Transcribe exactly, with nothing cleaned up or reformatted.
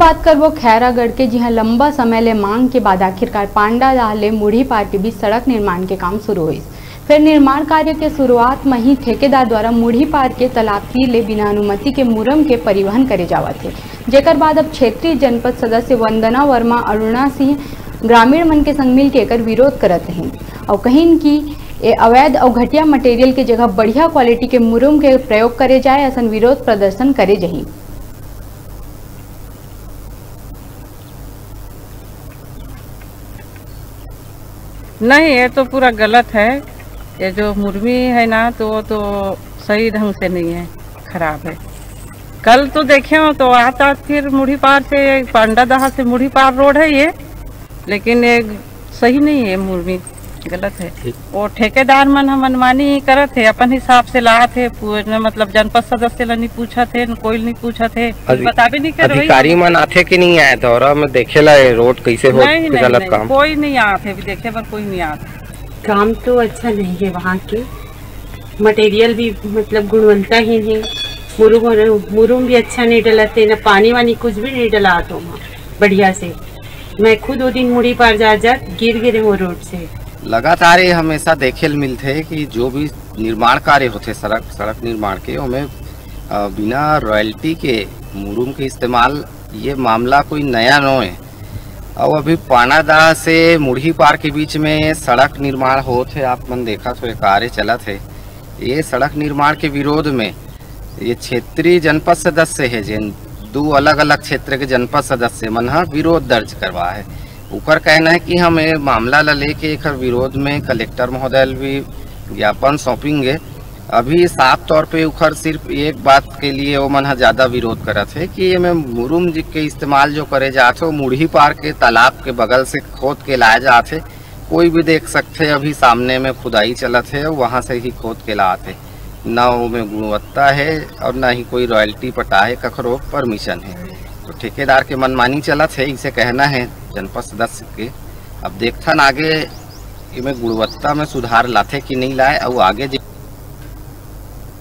बात करबो खैरागढ़ के, जिहां लंबा समय ले मांग के बाद आखिरकार पांडादाह ले मुढ़ीपार के बीच सड़क निर्माण के काम शुरू होइस। फेर निर्माण कार्य के शुरुआत म ही ठेकेदार द्वारा मुढ़ीपार के तालाब तीर ले बिना अनुमति के मुरम के परिवहन करे जावत हे, जेकर बाद अब क्षेत्रीय जनपद सदस्य वंदना वर्मा, अरुणा सिंह ग्रामीण मन के संग मिलके एकर विरोध करत रहिन। अउ कहिन कि ए अवैध अउ घटिया मटेरियल के जगह बढ़िया क्वालिटी के मुरम के प्रयोग करे जाए, असन विरोध प्रदर्शन करे जाही। नहीं, ये तो पूरा गलत है। ये जो मुरमी है ना, तो वो तो सही ढंग से नहीं है, खराब है। कल तो देखे हो तो आता फिर मुढ़ीपार से, पांडादाह से मुढ़ीपार रोड है ये, लेकिन ये सही नहीं है मुरमी, गलत है। ठीक। वो ठेकेदार मन ह मनमानी करत हे, अपन हिसाब से लात हे, पूरे मतलब जनपद सदस्य ला नहीं पूछत हे, न कोई नहीं पूछत हे, कुछ अधि-, बताबे नहीं करवई। अधिकारी मन आथे कि नहीं आए दौरा में देखे ला ये रोड कैसे हो नहीं, नहीं, चलत नहीं, काम? कोई नहीं आत हे, अभी देखे बर कोई नहीं आत। काम तो अच्छा नहीं है वहाँ के, मटेरियल भी मतलब गुणवत्ताहीन है, मुरुम और मुरुम भी अच्छा नहीं डलत है, ना पानी वानी कुछ भी नहीं डलात हो वहाँ बढ़िया से। मैं खुद वो दिन मुढ़ीपार जा जा गिर गिरे हो रोड से। लगातार ये हमेशा देखे ल मिलथे कि जो भी निर्माण कार्य होथे सड़क, सड़क निर्माण के, ओमे, अ, बिना रॉयल्टी के मुरुम के इस्तेमाल, ये मामला कोई नया नो है। अउ अभी पांडादाह से मुढ़ीपार के बीच में सड़क निर्माण होत हे, आप मन देखत हो, ये कार्य चलत हे। ये सड़क निर्माण के विरोध में ये क्षेत्रीय जनपद सदस्य हे, जेन दू अलग-अलग क्षेत्र के जनपद सदस्य मन ह विरोध दर्ज करवा हे। उकर कहना है कि हम ये मामला ला लेके एकर विरोध में कलेक्टर महोदय ल भी ज्ञापन सौंपेंगे। अभी साफ तौर पे उखर सिर्फ एक बात के लिए वो मन ह ज्यादा विरोध करत हे कि एमे मुरुम जी के इस्तेमाल जो करे जात हे, वो मुढ़ीपार के तालाब के बगल से खोद के लाए जात हे। कोई भी देख सकथे, अभी सामने में खुदाई चलत हे, वहां से ही खोद के लात हे। ना ओमे गुणवत्ता हे और ना ही कोई रॉयल्टी पटा हे, कखरो परमिशन हे। तो ठेकेदार के मनमानी चलत हे, इसे कहना हे जनपद सदस्य के। अब देखथन आगे एमे गुणवत्ता में सुधार लाथे कि नहीं लाए, अउ आगे जे